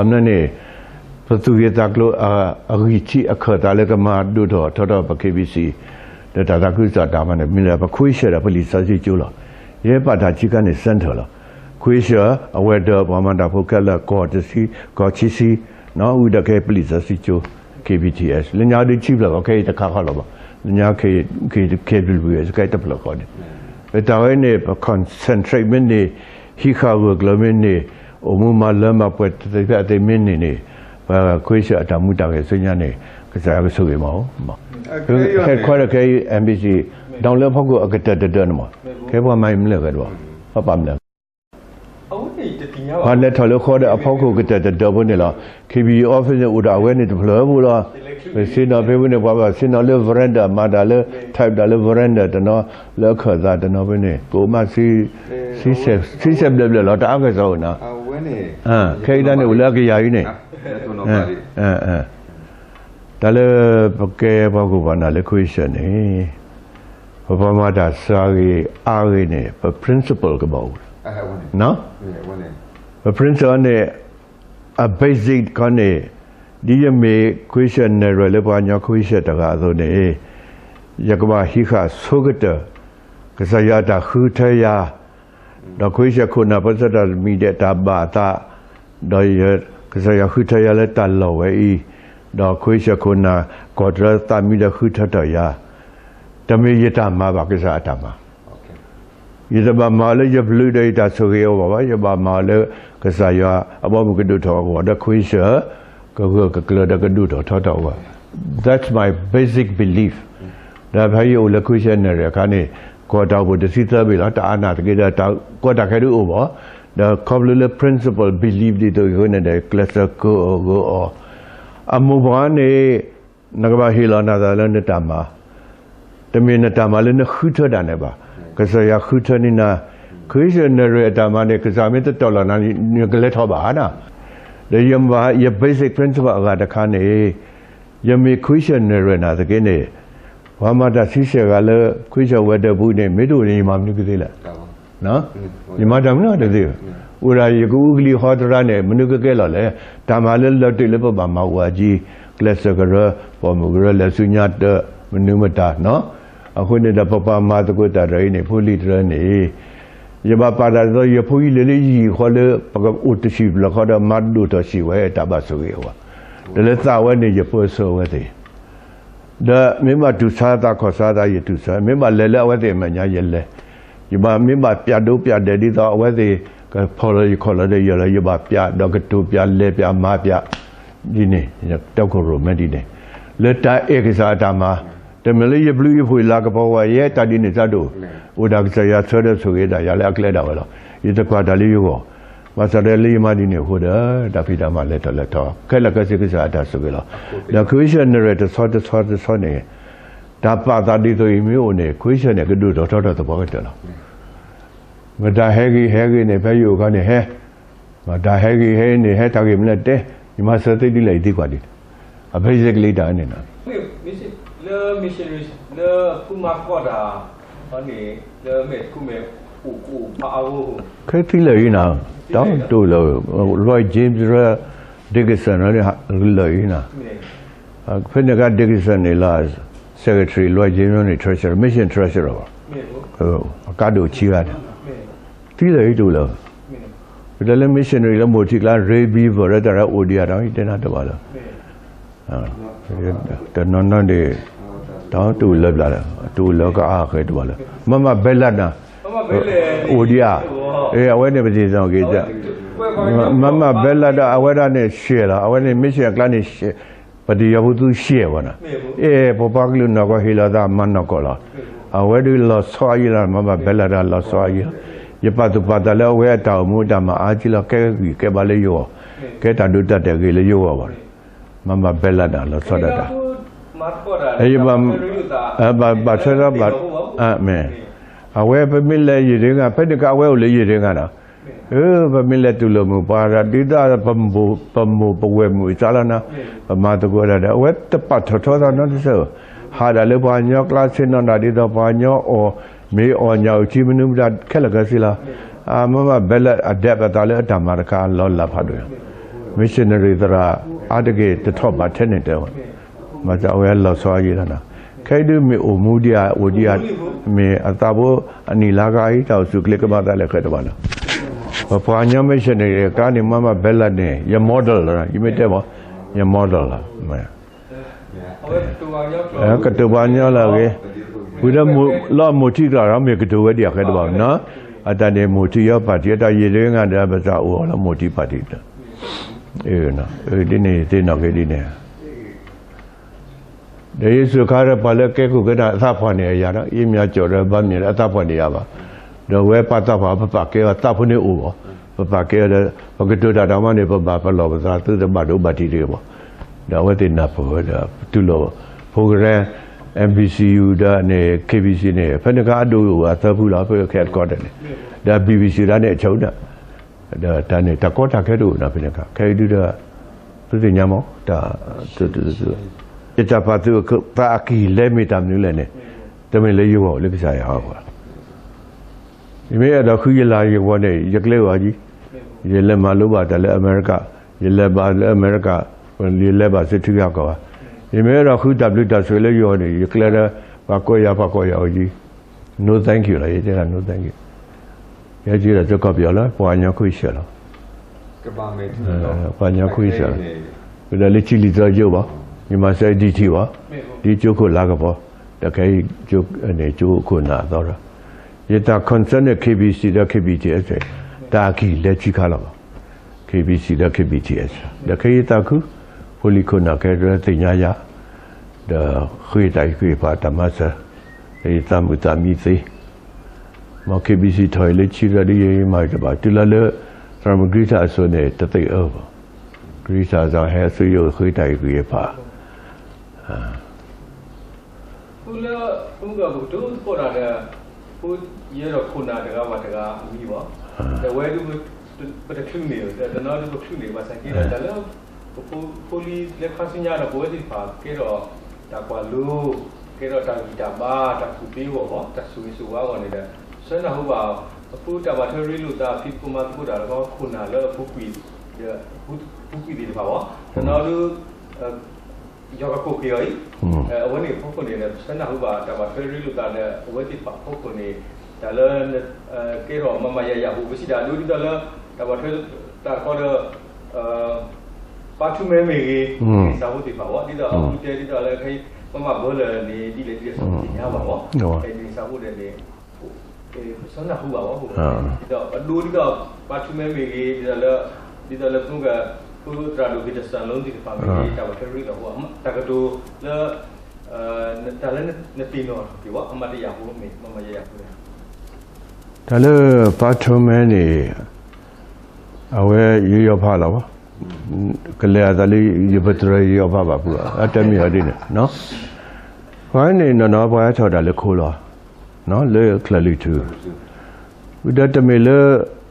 မ့ၢ်န့ၣ် ပသူၣ်ဂ့ၤသးကျိၤအဂံၢ်ထံးအခၢၣ်သးလၢကမၤဒိၣ်ထီၣ်ထီထီၣ်ပ K B C ဒီးတၢ်သးခုကစီၣ်တၢ်မၤန့ၣ် မ့ၢ်လၢပခွ့ၡၢၣ်ဒီးပလံာ်စီဆှံကၠိလီၤ. ယဲပာ်တၢ်ခံခါန့ၣ် center လီၤ. ခွ့ၡၢၣ် အဝဲၤဒၢး ပှၤမၤတၢ်ဖိခဲလၢာ် ကီၢ်တဆံ ကီၢ်ခံဆံ ဝံၤဒီးခဲအံၤပလံာ်စီဆှံကၠိ K B T S လၢညါဒ်ဆံဖျၢၣ်ဘၣ် ခဲအံၤတခါဃီလီၤဘၣ်. လၢညါ K K K W ခဲအံၤတဖျၢၣ်ဃီန့ၣ် တၢ်ဝဲန့ၣ် ပ concentrate မ့ၢ်န့ၣ် ဟံးဃာ်ဂၢၢ်ကျၢၤမ့ၢ်န့ၣ် အိၣ်မူမၤလၢမၤပှဲၤသ့ၣ်တဖၣ်သ့ၣ်မ့ၢ်န့ၣ်န့ၣ် ပခွ့ၡၢၣ်အတၢ်မူတၢ်ဂဲၤဆူညါန့ၣ် ကစၢ်ယွၤကဆိၣ်ဂ့ၤမးအိၣ် headquarter ခဲအံၤ M B C ဒီးလၢအဖီခိၣ်အကတၢၢ်တဒၢန့ၣ်မး ခဲပှၤမၤအံၤမ့ၢ်လၢဂဲၤတဘၣ် ပှၤပာ်မ့ၢ်လၢ ပှၤလဲၤထီၣ်လၢဃီဒီးအဖီခိၣ်ကတၢၢ်တဒၢဖိန့ၣ်လီၤ. K B E office န့ၣ်အိၣ်ဒီးအဝဲန့ၣ်တဖျၢၣ်ဖိလီၤ. ပဆ့ၣ်နီၤဖဲဖိန့ၣ် ပှၤဘၣ်ဆ့ၣ်နီၤလၢ veranda မၤတၢ်လၢ type တၢ်လၢ veranda တနီၤ လၢအခၢၣ်သးတနီၤဖဲန့ၣ် ကအိၣ်မး ဆံဆဲးဘျဲၣ်ဘျဲၣ်လီၤ တၢ်အါကစီၣ်အိၣ်နၤ ခဲအံၤတၢ်န့ၣ်အိၣ်လၢအကယၤအံၤန့ၣ် တၢ်လၢပကဲပှၤခိၣ်ပှၤနၢ်လၢခွ့ၡၢၣ်န့ၣ် ပပှၤမၤတၢ်စှၤဂ့ၤအါဂ့ၤန့ၣ် ပ principle ကဘၣ်အိၣ် ပ principle န့ၣ် အ basic ခီန့ၣ် ဒ်ယမ့ၢ်ခွ့ၡၢၣ်နဲၣ်ရွဲၣ် လၢပှၤကညီခွ့ၡၢၣ်တဂၤအသိးန့ၣ် ယကဘၣ်ဟံးဃာ်ဆိကတၢၢ် ကစၢ်ယွၤအတၢ်ဃုထၢယၤ ဒီးခွ့ၡၢၣ်ခိၣ်နၢ် ပၢဆှၢတၢ်တမံၤဒဲးတၢ်ဘၣ်အသး, ဒီးယကစၢ်ယွၤဃုထၢယၤလၢတၢ်လီၢ်ဝဲအံၤ, ဒီးခွ့ၡၢၣ်ခိၣ်နၢ် ကီၢ်တရၢသးမံဒီးဃုထၢထီၣ်ယၤ, တမ့ၢ်ယတၢ်မၤဘၣ် ကစၢ်အတၢ်မၤ ယတဘၣ်မၤအီၤလၢယဘျုးဒီးယတၢ်ဆိၣ်ဂ့ၤအဂီၢ်ဘၣ်, ယဘၣ်မၤအီၤလၢကစၢ်ယွၤအဘီအမုၢ်ကဒိၣ်ထီၣ်အဂီၢ်, ဒီးခွ့ၡၢၣ်ကဂၢၢ်ကကျၢၤဒီးကဒိၣ်ထီၣ်ထီထီၣ်အဂီၢ်, That's my basic belief. ဒီးဖဲယအိၣ်လၢခွ့ၡၢၣ်နဲၣ်ရွဲၣ်အခါန့ၣ် ကီၢ်တၢ်အိၣ်ဖှိၣ်တဆံသၢဘ့ၣ်လီၤ, တၢ်အါနၢ်သက့ဒီး တၢ်ကီတၢ်ခဲဒုးအိၣ်ဘၣ်, ဒီးခီဖျိလၢ principle belief ဒ်သိးအဃိန့ၣ်ဒီး ကျဲးစၢးကၢအီၤဂၢၢ်အီၤ, အမိၢ်ပှၢ်န့ၣ် နကဘၣ်ဟ့ၣ်လီၤနသးလၢနတၢ်မၤ, တမ့ၢ်နတၢ်မၤလၢနဃုထၢတၢ်န့ၣ်ဘၣ်, ကစၢ်ယွၤဃုထၢန့ၢ်နၤ, ခွ့ၡၢၣ်နဲၣ်ရွဲၣ်အတၢ်မၤန့ၣ် ကစၢ်မ့ၢ်တတီၢ်လီၤနၤ နကလဲၤထီၣ်ဘၣ်နၤ, ဒီးယမ့ၢ်ယ basic principle အဂၤတခါန့ၣ် ယမ့ၢ်ခွ့ၡၢၣ်နဲၣ်ရွဲၣ်နၤသက့န့ၣ်, ပှၤမၤတၢ်ဆံဆဲၣ်ဂၤလၢခွ့ၡၢၣ်ဝဲၤဒၢးပူၤန့ၣ် မ့ၢ်တအိၣ်န့ၣ် ယမၤမနုၤကသ့လဲၣ် ယမၤတၢ်မနုၤတသ့ဘၣ်, အိၣ်ဒၣ်ယကအူကလံၤဟီတရါန့ၣ် မနုၤကကဲလီၤလဲၣ်, တၢ်မၤလၢလီၤတံၢ်လၢပဘၣ်မၤအိၣ်အါကံ, ကျဲးစၢးကရၢ, ပိာ်မုၣ်ကရၢ, လဲၤဆူညါတၢ်, မနုၤမတၤနီၤ, အဃိန့ၣ်ဒီးပပှၤမၤသကိးတၢ်တၢ်အံၤန့ၣ် ဖိလံၤတရၢန့ၣ် ယဘၣ်ပာ်တၢ်ဒ်သိး ယဖိယလံၤလၢယဟံၣ်ဃီလၢ ပကအိၣ်တဆံးဖျၢၣ်ဃီဒီး မၤဒိၣ်ထီၣ်ဆံးဝဲတၢ်ဘၣ်ဆိၣ်ဂ့ၤအဂီၢ်, ဒီးလၢသးဝဲန့ၣ် ယပၢဆှၢဝဲသ့ၣ် ဒီးမ့ၢ်ဘၣ်တူၢ်ဆါသးခီၣ်ဆါသး ယတူၢ်ဆါ, မ့ၢ်ဘၣ်လဲၤလၢအဝဲသ့ၣ်အမဲာ်ညါ ယလဲၤ, ယဘၣ်မ့ၢ်ဘၣ်ပၠးဒိပၠးဒဲးဒ်သိး အဝဲသ့ၣ်ကဖီၣ်လီၤယခီၣ်လီၤဒီးယၢၤလီၤ ယဘၣ်ပၠးဒီးကတိၤပၠး လဲၤပၠး မၤပၠး, ဒ်န့ၣ် တၢ်ခိၣ်ရိၣ်မဲဒ်န့ၣ်, လၢတၢ်အဲၣ်ကစၢ်အတၢ်မၤ, တမ့ၢ်လၢယဘျုးယဖှိၣ်ယလၤကပီၤဝဲ ယဲတၢ်ဒ်န့ၣ်စးဒိၣ်, အိၣ်ဒၣ်ကစၢ်ယွၤဆှၢဒီးဆိၣ်ဂ့ၤဒၣ်ယၤလၢအကျဲဒၣ်ဝဲလီၤ, ယတကွၢ်တၢ်လၢယဂီၢ် ဘၣ်ဆၣ်ဒီးလၢယမၤဒ်န့ၣ်အဃိဒီး တၢ်ဖံးတၢ်မၤလဲၤထီၣ်လဲၤထီၣ် ခဲလၢာ်ခဲဆ့ကစၢ်အတၢ်ဆိၣ်ဂ့ၤလီၤ. ဒီးခွ့ၡၢၣ်နဲၣ်ရွဲၣ်တဆီတဆီတဆီန့ၣ် တၢ်ပာ်သးဒ်သိးအံၤမ့ၢ်အိၣ်န့ၣ် ခွ့ၡၢၣ်န့ၣ် ကဒိၣ်ထီၣ်ထီထီၣ်သပှၢ်ကတၢၢ်လီၤ. မတၤဟဲဂ့ၤဟဲဂ့ၤန့ၣ် ဖဲယအိၣ်အခါန့ၣ်ဟဲ, မတၤဟဲဂ့ၤဟဲန့ၣ် ဟဲတၢ်ဂ့ၢ်မနုၤလဲၣ်တဲ, ယမၤစၢၤသ့ဒ်လဲၣ်ယသံကွၢ်ဒ်န့ၣ်, အ basically တၢ်န့ၣ် လၢ missionary လၢဖုမၤသကိးတၢ်န့ၣ် လၢမဲာ်တခူမဲာ်အိၣ်အိၣ်ဖးအဂီၢ် ခဲသံလၢာ်အံၤနၤ, တၢ်တအိၣ်လၢ Lloyd James ရၢ Dickinson လၢာ်အံၤနၤ, ဖဲန့ၣ်အခါ Dickinson န့ၣ်လၢ secretary, Lloyd James န့ၣ် treasurer, mission treasurer ဘၣ်, အကါဒိၣ်ဆံဂၤန့ၣ်, သံလၢာ်အံၤတအိၣ်လၢ ပတဲလၢ missionary လၢမိၢ်ထံကျါ Ray Beaver လၢတၢ်ရၢအိၣ်ဒံးဧါ တၢ်တဲနၤတဘၣ်လၢ တနီၤနီၤန့ၣ် တၢ်တအိၣ်လၢပျၢ်လၢ တအိၣ်လၢကအါဃဲတဘၣ်လၢ Mama Ballard နၤ, အိၣ်ဒံးဧါ, အဝဲန့ၣ်ပတသ့ၣ်ညါက့ၤ, Mama Ballard ဒီးအဝဲဒၣ်န့ၣ် share လီၤ, အဝဲန့ၣ် mission အကျါန့ၣ် ပတယီၤဖိသူ share ဘၣ်နၤ, အဲ ပပှၤကလုာ်နီၢ်ကီၢ်ဟ့ၣ်လီၤသးမၤနီၢ်ကီၢ်လီၤ, အဝဲဒုးလီၤဆီအါယံလီၤ, Mama Ballard ဒီးလီၤဆီအါယံလီၤ, ယပာ်သူၣ်ပာ်သးလၢအဝဲအတၢ်အိၣ်မူတၢ်မၤအါကံလီၤ, ကဲဂံၢ်ကဲဘါလၢယဂီၢ်, ကဲတၢ်ဒိတၢ်တဲာ်ဂ့ၤလၢယဂီၢ်ဘၣ်, Mama Ballard နၤ လီၤဆီဒၣ်တၢ်, ယဘၣ်, ဘၣ်ထွဲဒီးဘၣ်, မ့ၢ်, အဝဲပမ့ၢ်လဲၤယံာ်ဒံးဂၤ ဖဲန့ၣ်က အဝဲအိၣ်လၢယံာ်ဒံးဂၤနၤ, ပမ့ၢ်လဲၤတူၢ်လိာ်မုာ်ပှၤဒီး ဒ်သိးပမိၢ်ပဝဲၢ်မုာ်အသးလီၤနၤ, ပမၤသကိးတၢ်ဒီး အဝဲတပာ်ထီၣ်ထီသးနီတစဲးဘၣ်, ဟးဒၣ်လၢပှၤကညီကျါဆ့ၣ်နီၤဒၣ်ဒ်သိးပှၤကညီအီၣ်မ့ၤအီၣ်ညၣ်အုၣ်ထံမနုၤမတၤခဲလၢာ်ခဲဆ့လီၤ, Mama Ballard အဒဲးပသးလၢအတၢ်မၤတခါလီၤလးဖးဒိၣ်ညါ, missionary သရၣ် အါတက့ၢ်တထီၣ်ဘၣ်ထဲန့ၣ်တဲဝဲ, ဘၣ်ဆၣ်အဝဲလီၤဆီအယံၤလီၤနီၤ, ခဲအံၤဒုးမ့ၢ်အိၣ်မူဒံးဧါ အိၣ်ဒံးဧါ, မ့ၢ်အသးဖိအနံၣ်လါခါအံၤ တၢ်အိၣ်ဆူၣ်ချ့ကမၤသးလဲၣ်ဃဲတဘၣ်လီၤ. ပပှၤကညီ missionary အကျါန့ၣ် မၤမၤဘဲလၢ်န့ၣ် ယ model လီၤ, ယမ့ၢ်တဲမး ယ model လီၤ. ကတိၤပှၤကညီလၢအဂ့ၤ, ဝံၤဒီးလၢအမိၢ်ထံကျါဒီး မ့ၢ်ကတိၤဝဲဒံးအဃဲတဘၣ်နီၤ, အတၢ်န့ၣ်မိၢ်ထံယီၤ party အတၢ်ယံာ်တဂ့ၤ ငါဒီးပစံးအိၣ်အီၤလၢမိၢ်ထံ party ဒ်န့ၣ်သ့ၣ်နီၣ်က့ၤဒ်န့ၣ်, ဒီးယစူးခါဒီးပှၤလၢကဲခိၣ်ကဲနၢ်အသးပှၢ်န့ၣ်အယၤဒီး အ့မၠးကၠီၣ်ဒီးဘါမၠဲၣ်ဒီးအသးပှၢ်န့ၣ်ယၤဘၣ်, ဒီးဝဲပှၤသးပှၢ်ပပာ်ကဲအီၤသးဖိန့ၣ်အိၣ်ဘၣ်, ပပာ်ကဲအီၤဒီး ပကတိၤတၢ်တၢ်မၤန့ၣ် ပဘၣ်ပလီၢ်ပသးသုတဘၣ်ဒိဘၣ်ထံးတဂ့ၤဘၣ်, ဒီးအဝဲသ့ၣ်နၢ်ပၢၢ်ဝဲဒီး ပတူၢ်လိာ် program, M B C U ဒီးန့ၣ် K B C န့ၣ် ဖဲန့ၣ်ခါအဒိၣ်အသၢဖုလီၤ ဖဲခဲတကီတၢ်န့ၣ်, ဒီး B B C ဒၣ်န့ၣ်အဆၢဒၣ် ဒီးတၢ်န့ၣ် တၢ်ကီတၢ်ခဲတအိၣ်နီၤဖဲန့ၣ်အခါ ခဲအံၤဒုဒီး သုသ့ၣ်ညါမး တၢ် ယတၢ်ပာ်သူၣ်ပာ်သးအကံၢ်လဲမ့ၢ်တၢ်မနုၤလဲၣ်န့ၣ်, တမ့ၢ်လၢယဂီၢ်လၢကစၢ်ယွၤအဂီၢ်, ယမ့ၢ်အဲၣ်ဒိးဃုယလၤယကပီၤန့ၣ် ယကျဲဂီၤကံ, ယလဲၤမၤလိဘၣ်တၢ်လၢအမဲရကၤ, ယလဲၤဘၣ်လၢအမဲရကၤ, ယလဲၤဘၣ်ဆူထံဂၤကီၢ်ဂၤ, ယမ့ၢ်အဲၣ်ဒိးဃုတၢ်ဘျုးတၢ်ဆိၣ်ဂ့ၤလၢယဂီၢ်န့ၣ် ယကျဲဒီး ပှၤကိးယၤပှၤကိးယၤအီၤကံ No thank you လီၤ, ယတဲဒၣ် no thank you, ယဲက့ဒီးသုကီၢ်ပယီၤလၢ ပှၤကညီခွံဆၢလီၤ, ပှၤကညီခွံဆၢလီၤ, ဒီးလၢဆံလံာ်သီယိဘၣ်, ယမၤစၢၤဒံထံဘၣ်, ဒ်ကၠိခိၣ်လါကပီၤ, ဒီးခဲအံၤန့ၣ်ကၠိခိၣ်နၢ်အသီဒီး, ယတၢ် concern န့ၣ် K B C ဒီး K B T S တၢ်ကံၢ်လဲဆံခါလီၤဘၣ်, K B C ဒီး K B T S ဒီးခဲအံၤယသးခု, ဖိလံၤခိၣ်နၢ်ခဲအံၤသ့ၣ်ညါယၤ, ဒီးဃ့တၢ်အံၤဃ့ဖးတၢ်မၤစၢၤ, ယသးမုာ်သးမံသ့ မ် K B C ထီၣ်အံၤလၢဆံရၢဒ်ယမၤတဘၣ် တုၤလီၤလၢ သရၣ်မုၣ် Greta အစိၤန့ၣ် တသ့အၢဘၣ်, Greta စ့ၢ်ဟဲအစိၤယိၤဃ့တၢ်အံၤဃ့ဖး, ဖုလၢ ဖုကပကတိၤသကိးတၢ်ဒီး ဖုယဲဒီးခိၣ်နၢ်တဂၤဘၣ်တဂၤအမံၤဘၣ်, ဒီးဝဲဒု ပတချုးန့ၣ် တနီၤဒုပချုးန့ၣ် ဘၣ်ဆၣ်က့ဒီး တၢ်လၢ ပဖိလံၤလၢခါဆူညါဒီး ပဝဲသ့ၣ်တဖၣ်ကဲထီၣ် တၢ်ကွၢ်လိ, ကဲထီၣ်တၢ်ဂံၢ်တၢ်ဘါ တၢ်ကူၣ်သ့အဂီၢ်မး တၢ်ဆိၣ်ဂ့ၤဆိၣ်ဝါအဂီၢ်န့ၣ်ဒီး ဆၢနၢ်ဟူဘၣ် အဖိတၢ်ဘၣ်ထွဲရ့လိာ်သး ဖံးသကိးမၤသကိးတၢ်လၢ ခိၣ်နၢ်လၢအပူၤကွံာ်ဒီး ပူၤကွံာ်သ့ၣ်တဖၣ်မး တနီၤဒု ယွၤကကိးက့ၤအီၤအံၤ, အဝဲန့ၣ်အဖီခိၣ်န့ၣ်ဒီး ပဆၢနၢ်ဟူဘၣ်တၢ်ဘၣ်ထွဲရ့လိာ်သးဒီး အဝဲသ့ၣ်တဖၣ်အဖီခိၣ်န့ၣ် တၢ်လၢ ကဲထီၣ်မၤမၤယၤယၤဟူး ပစံးတၢ်ဒိ ဒ်သိးလၢ တၢ်ဘၣ်ထွဲတၢ်တခီဒီး ပၢ်ထူမဲမ့ၢ်ဂ့ၤ, က့ၤစးဖိသ့ၣ်တဖၣ်ဝဲ ဒ်သိးအပူၤတဲ ဒ်သိးလၢ မၤမၤဘၢလၢာ်န့ၣ် ဒ်လဲၣ်ဒ်လဲၣ် သ့ၣ်ညါဘၣ်ဝဲ, က့ၤစးဖိဒီးန့ၣ် ပဆၢနၢ်ဟူဘၣ်ဝဲ, ဒ်သိးအဒိ ဒ်သိးပၢ်ထူမဲမ့ၢ်ဂ့ၤ ဒ်သိးလၢ ဒ်သိးလၢ ဖုသရၣ်ဒိၣ်က့ၤတစၢ်လီၤသ့ၣ်တဖၣ်မ့ၢ်ဂ့ၤ တၢ်ဘၣ်ထွဲရ့လိာ်သးအဃိ တၢ်ကတိၤလၢ တၢ်လၢနသ့ၣ်နီၣ်ထီၣ်က့ၤဝဲ အမၤတယာ်ဖိမ့ၢ် မၤမၤယၤယၤဖိန့ၣ် တၢ်လၢပၢ်ထူမဲန့ၣ် အဝဲယယီၤဖးလီၤဘၣ်, ကလဲၤအသးလၢယပတြၢၤယယီၤဖးဘၣ်ဖုဘၣ် အတမ့ၢ်အီၤဒ်န့ၣ်, ပှၤန့ၣ်နီၢ်နီၢ် ပှၤဟဲထီၣ်တၢ်လၢခိလီၤ, လၢချၢၣ်လွံၢ်ထူၣ်, ဝံၤဒီးတမ့ၢ်လၢ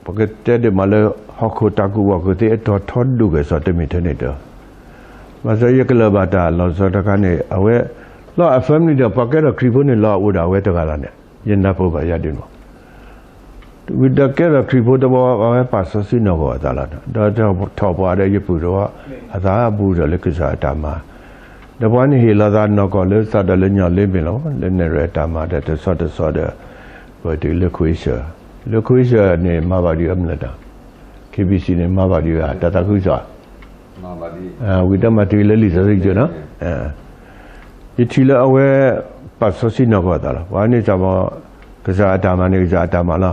ပကတဲဒ်မးလၢ ဟီၣ်ခိၣ်တၢ်ကူၣ်ဘၣ်ကူၣ်သ့အတီၤထီဒိၣ်ကဲၢ်စီၤတမ့ၢ်ထဲန့ၣ်ဒီး, ဘၣ်ဆၣ်ယကလၢၤဘၣ်တၢ်လီၤဆီတခါန့ၣ် အဝဲ လီၤအ family ဒီးပှၤကဲထီၣ်ခရံာ်ဖိန့ၣ် လီၤအအိၣ်ဒီးအဝဲတဂၤလီၤန့ၣ် ယနၢ်ပၢၢ်ဘၣ်ယၤဒ်န့ၣ် ဝံၤဒီးကဲထီၣ်ခရံာ်ဖိတဘျီ အဝဲပာ်စီဆှံနီၢ်ကီၢ်အသးလီၤ, ဒီးထီၣ်ပှၤဒီးယပုၢ်တဝီ အသးဘူးထီၣ်လၢကစၢ်အတၢ်မၤ, ဒီးပှၤန့ၣ်ဟ့ၣ်လီၤသးနီၢ်ကီၢ်လၢသးဒီးလၢညီလ့မ့ၢ်လီၤ, လၢနဲၣ်ရွဲၣ်အတၢ်မၤဒီးတဆီတဆီဒီး ပတုၤလၢခွံဆၢၣ်, လၢခွံဆၢၣ်န့ၣ် မၤဘၣ်ဒံးအမျၢၢ်တၢ်, K B C န့ၣ် မၤဘၣ်ဒံးဂၤ တၢ်သးခုကစီၣ် ဝံၤဒီးမၤတ့ၢ်လၢလံာ်စီဆှံကၠိနီၤ, ယထံၣ်လၢအဝဲ ပာ်စီဆှံနီၢ်ကီၢ်အသးလီၤ. ပှၤန့ၣ်စ့ၢ်မ့ၢ် ကစၢ်အတၢ်မၤန့ၣ် ကစၢ်အတၢ်မၤလီၤ.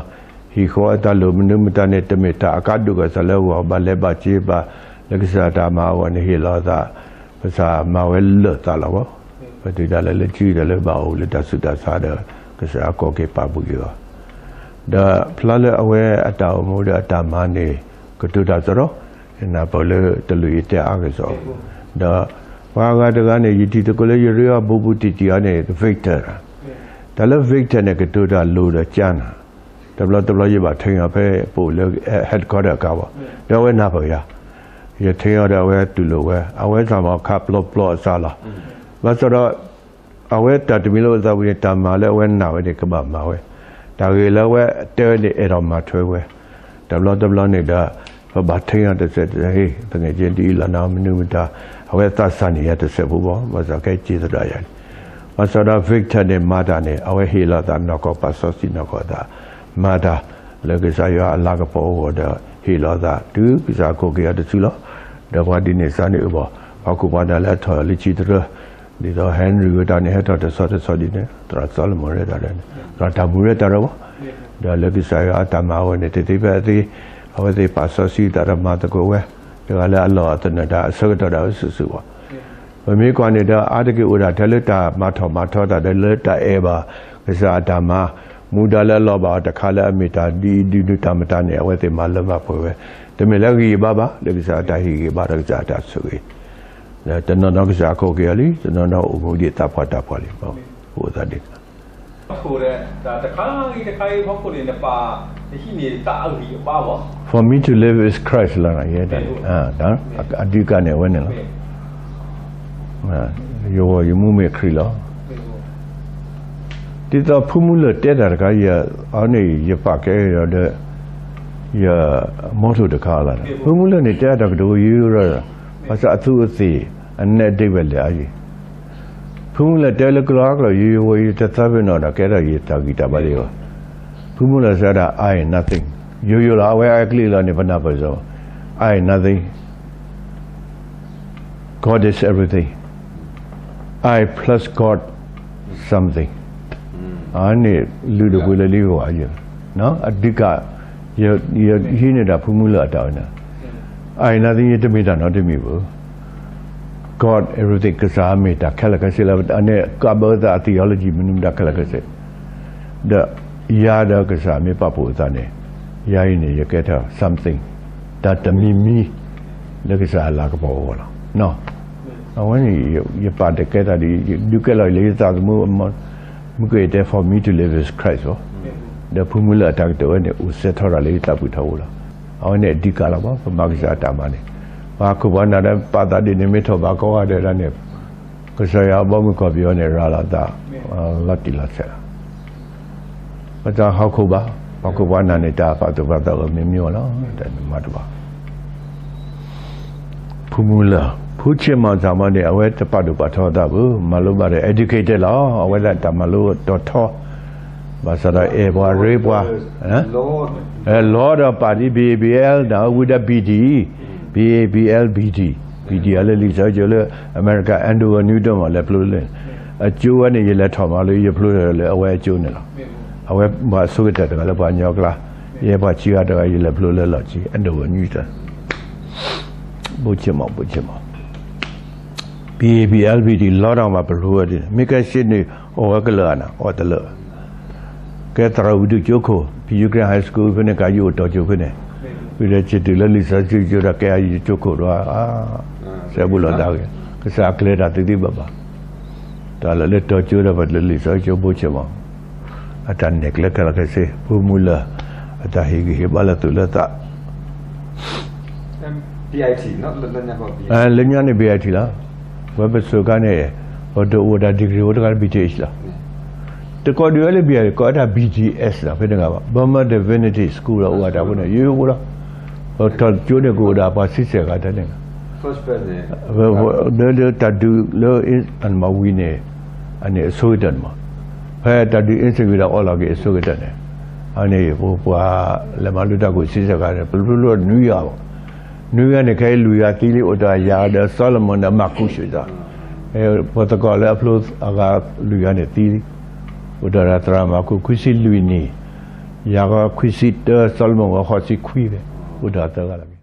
ဟံၣ်ဃီအတၢ်လိၣ်မနုၤမတၤန့ၣ် တမ့ၢ်တၢ်အကါဒိၣ်ကစၢ်လၢအဂီၢ် ဘၣ်လဲၤဘၣ်က့ၤဘၣ် လၢကစၢ်အတၢ်မၤအဂီၢ်န့ၣ် ဟ့ၣ်လီၤအသး, ကစၢ်မၤဝဲလၢာ်သးလီၤဘၣ်. ပတုၤဒၣ်လဲာ်လၢထံဒီးလၢဘၣ်အိၣ်လၢတၢ်ဆူးတၢ်ဆါဒီး ကစၢ်အကီက့ၤပာ်ပူၤက့ၤအီၤ ဒီးဖျါလၢအဝဲအတၢ်အိၣ်မူဒီးအတၢ်မၤန့ၣ် ကတိၤတၢ်စရီ, ယနၢ်ပၢၢ်လၢတလိၣ်ယတဲအါကစီၣ်, ဒီးပှၤဂၤတဂၤန့ၣ် ယထံၣ်သကိးလၢယရ့အီၤဘူးဘူးတံၢ်တံၢ်အီၤန့ၣ် Victor, တၢ်လၢ Victor န့ၣ် ကတိၤတၢ်လိၤဒီးကၠါနၤ, တဘျီတဘျီယဘၣ်ထံၣ်အီၤဖဲပအိၣ်လၢ headquarter အခါဘၣ်, ဒီးအဝဲနၢ်ပၢၢ်ယၤ, ယထံၣ်အီၤဒီးအဝဲတူၢ်လိာ်ဝဲ, အဝဲစ့ၢ်မ့ၢ်ခးပျီပျီအစၢ်လီၤ. ဘၣ်ဆၣ်ဒီး အဝဲတၢ်တမံၤလၢအသးပူၤန့ၣ် တၢ်မၤလၢအဝဲနာ်ဝဲန့ၣ် ကဘၣ်မၤဝဲ, တၢ်ဂ့ၢ်လၢအဝဲတဲဝဲန့ၣ် အဲၣ်ဒိးမၤထွဲဝဲ, တဘျီတဘျီန့ၣ်ဒီး ပဘၣ်ထိန်းအီၤတစဲးတစဲး, ဟ့ၣ် သနာ်က့ဒ်အံၤလီၤ နမနုၤမတၤ, အဝဲသးစၢ်န့ၣ်ယၤတစဲးဖိဘၣ်, ဘၣ်ဆၣ်ကဲစံးသရၣ်ယၤန့ၣ်, ဘၣ်ဆၣ်ဒီး Victor န့ၣ် မၤတၢ်န့ၣ် အဝဲဟ့ၣ်လီၤသးနီၢ်ကီၢ် ပာ်စီဆှံနီၢ်ကီၢ်သး, မၤတၢ်လၢကစၢ်ယွၤအလၤကပီၤအဂီၢ်ဒီး ဟ့ၣ်လီၤသးတုၤကစၢ်အခိၣ်က့ၤအီၤတစုလီၤ. ဒီးပှၤဒ်န့ၣ်စ့ၢ်န့ၣ်အဘီၣ်, ပှၤခိၣ်ပှၤနၢ်လၢအထီၣ်လၢခံတရၢ ဒ်သိး Henry ဝဲတၢ်န့ၣ် ဟဲထီၣ်တဆီတဆီဒ်န့ၣ် သရၣ်စီၤလမုၣ်ရဲၣ်တၢ်ဒီးန့ၣ် သရၣ်တၢ်မူရဲၣ်တၢ်ဒီးဘၣ်, ဒီးလၢကစၢ်ယွၤအတၢ်မၤအဝဲန့ၣ် တသ့ဖဲအသ့, အဝဲသ့ၣ်ပာ်စီဆှံသးဒီးမၤသကိးဝဲ, တဂၤလၢအလီၢ်အသနၢၣ်တၢ်အဆၢကတီၢ်ဒၣ်ဝဲစုာ်စုာ်ဘၣ်. ပမ့ၢ်ကွၢ်န့ၣ်ဒီး အါတက့ၢ်အိၣ်ဒၣ်ထဲလၢတၢ်မၤထီၣ်မၤထီတၢ်ဒီး လၢတၢ်အဲၣ်ဘၣ်ကစၢ်အတၢ်မၤ, မူဒါလၢအလီၤဘၣ်အီၤတခါလၢအမ့ၢ်တၢ်ဒ်အံၤဒ်နုၤတၢ်မတၤန့ၣ် အဝဲသ့ၣ်မၤလၢမၤပှဲၤဝဲ, တမ့ၢ်လၢအဂံၢ်အဘါဘၣ်, လၢကစၢ်အတၢ်ဟ့ၣ်ဂံၢ်ဘါဒီးကစၢ်အတၢ်ဆိၣ်ဂ့ၤ တနီၤနီၤကစၢ်အခိၣ်က့ၤအီၤလံ, တနီၤနီၤအိၣ်မူဒ်သးပှၢ်တၢ်ပှၢ်လံ, အိၣ်သးဒ်န့ၣ် For me to live is Christ လီၤ, ယဲဒၣ်န့ၣ်, အဒုးကန့ၣ်အဝဲန့ၣ်လီၤ. ယဂီၢ်ယမူမ့ၢ်ခရံာ်လီၤ. ဒ်သိးဖုမူလၢၢ်တဲတၢ်တခါ, အန့ၣ်ယပာ်ကဲဒီး ယ motto တခါလီၤ. ဖုမူလၢၢ်န့ၣ် တဲအတၢ်ကတိၤယိယိဒီး, ဘၣ်ဆၣ်အသူးအသ့ၣ် အနဲၣ်ဒ့ဝဲလဲၣ်အါယံၤ, ဖုမူလၢၢ်တဲလၢကလီကလီယိယိဝဲ ယတသးပ့ၤနီၣ်ဒီး ကဲထီၣ်ယတၢ်ဂံၢ်တၢ်ဘါဒံးဘၣ်. ဖုမူလၢၢ်စံးဒၣ် I am nothing, ယိယိလီၤ. အဝဲအကျ့လီၤန့ၣ် ပနၢ်ပၢၢ်စၢၤ, I am nothing, God is everything, I plus God something. အန့ၣ်လုၢ်ဒိၣ်ပှ့ၤလၢလံဂီၢ်အယၢၢ်, အဒုးက, ယဟံးန့ၢ်ဒၣ်ဖုမူလၢၢ်အတၢ်ဝဲန့ၣ်, I am nothing, ယတမ့ၢ်တၢ်နီတမံၤဘၣ်. God everything, ကစၢ်မ့ၢ်တၢ်ခဲလၢာ်ခဲဆ့လီၤ. အန့ၣ်ကးဘၢအသးအ theology မနုၤမတၤခဲလၢာ်ခဲဆ့, ဒီးယၤဒီးကစၢ်မ့ၢ်ပာ်ဖှိၣ်အသးန့ၣ်, ယၤအံၤန့ၣ် ယကဲထီၣ် something, တၢ်တမံၤမံၤ လၢကစၢ်အလၤကပီၤအဂီၢ်လီၤ. အဝဲန့ၣ် ယပာ်တကဲတၢ်ဒ် ယဒုးကဲလီၤလၢယသးသမူ, မုၢ်ကယတဲ for me to live is Christ လီၤ. ဒီးဖုမူလၢၢ်အတၢ်ကတိၤဝဲန့ၣ် အိၣ်စဲထီၣ်တၢ်လၢယသးပူၤထီဘိလီၤ. အဝဲန့ၣ်အဒုးကလီၤဘၣ်, ပမၤကစၢ်အတၢ်မၤန့ၣ်, ပှၤခိၣ်ပှၤနၢ်ဒီးပာ်သးဒ်န့ၣ် မ့ၢ်ထီၣ်ဘးကိးဂၤဒဲးဒၣ်န့ၣ်, ကစၢ်ယွၤအဘီမုၢ်ကီၢ်ပယီၤန့ၣ် ရၤလီၤသး လီၤတံၢ်လီၤဆဲးလီၤ. ပတဟီၣ်ခိၣ်ဘၣ်, ပှၤခိၣ်ပှၤနၢ်န့ၣ် တၢ်ပာ်သူၣ်ပာ်သးအမ့ၢ်မ့ၢ်အီၤလီၤ, တၢ်န့ၣ်မၤတဘၣ်. ဖုမူလၢၢ်, ဖုဆ့ၣ်မီၣ်တၢ်မၤန့ၣ် အဝဲတပာ်ဒိၣ်ပာ်ထီအသးဘၣ်, မၤလိဘၣ်ဒီး educated လီၤ, အဝဲဒၣ်တၢ်မၤလိတီၤထီ, ဘၣ်ဆၣ်ဒီးအဲၣ်ပှၤရ့ပှၤ, လီၤဒီးပာ်ဒ် B A B L ဒီးဝံၤဒီး B D, B A B L B D, B D အလၢလံာ်စီဆှံကၠိလၢ အမဲရကၤ Andrew Newton မး လဲၤဖျိလၢ, အကၠိဝဲန့ၣ် ယလဲၤထီၣ်မၤလိ ယဖျိလၢအဝဲအကၠိန့ၣ်လီၤ. အဝဲပှၤဆိကတၢၢ်တဂၤလၢပှၤကညီအကျါ, ယဲပှၤခံဂၤတဂၤ ယလဲၤဖျိလၢလီၢ်ခံ Andrew Newton, ဘိဆ့ၣ်မီၣ် ဘိဆ့ၣ်မီၣ် B A B L B D လီၤတၢ်မၤပလိာ်ဝဲဒ်န့ၣ် မ့ၢ်ကဲစ့ၢ်န့ၣ် အီၣ်ဝဲကလၢာ်ဧါန့ၣ် အီၣ်တလၢာ်, ကဲသရၣ်ဝံၤဒုးကၠိခိၣ် ဖဲ Ukraine High School ဖဲန့ၣ် ကးယအိၣ်တီၤကၠိဖဲန့ၣ်, ဝံၤဒီးစ့ၢ်တုၤလၢလံာ်စီဆှံကၠိဒီး ကဲအယကၠိခိၣ်ဒီး စဲဘူးလီၤဒၣ်ဂ့ၤ, ကစၢ်အကျဲတၢ်သ့သ့ဘၣ်ဘၣ်, တၢ်လၢလၢတီၤကၠိဒီး ပှၤလၢလံာ်စီဆှံကၠိဘိဆ့ၣ်မီၣ်, အတၢ်နဲၣ်ကျဲခဲလၢာ်ခဲဆ့ ဖုမူလၢၢ်, အတၢ်ဟ့ၣ်ဂံၢ်ဟ့ၣ်ဘါလၢသူၣ်လၢသး လၢညါန့ၣ် B I T လီၤ, ဝဲပစိၤခါန့ၣ် ပဒိၣ်အိၣ်ဒၣ် degree အိၣ်တဂၤလၢ B T H လီၤ, တကိးဒုးဝဲလၢ B I T ကိးဝဲဒၣ် B D S လီၤ, ဖဲန့ၣ်ဂ့ၤဘၣ် Burma Divinity School လီၤ, အိၣ်ဝဲဒၣ်ဖဲန့ၣ် ယိယိဖိလီၤ, ပထီၣ်ကၠိန့ၣ် ကအိၣ်ဒၣ်ပှၤဆံဆဲၣ်ဂၤတၢ်န့ၣ်, လၢတၢ်ဒုးလၢ အမၤဝံၤန့ၣ်, အန့ၣ်အဆိကတၢၢ်န့ၣ်မး, ဖဲတၢ်ဒုး အ့စ့ၣ်ဝံၤဒီးအီလီၤက့ၤအဆိကတၢၢ်န့ၣ်, အန့ၣ်ပပှၤလဲၤမၤလိတၢ်ကွံာ်ဆံဆဲၣ်ဂၤန့ၣ် ပဖျိဖျိနွံဂၤဘၣ်, နွံဂၤန့ၣ် ခဲအံၤလွံၢ်ဂၤသံလံ, အိၣ်တ့ၢ်ယၤဒီးစီၤလမုၣ်ဒီးမၤကူးစ့ၢ်ကီး, ပှၤသကိးလၢအဖျိအဂၤလွံၢ်ဂၤန့ၣ်သံလံ, အိၣ်တ့ၢ်ဒီးသရၣ်မၤကူးခွံဆံလွံၢ်နံၣ်, ယၤဂီၤခွံဆံတၢ စီၤလမုၣ်ဂီၤဃိးဆံခွံဖဲ, အိၣ်တ့ၢ်သၢဂၤလီၤ.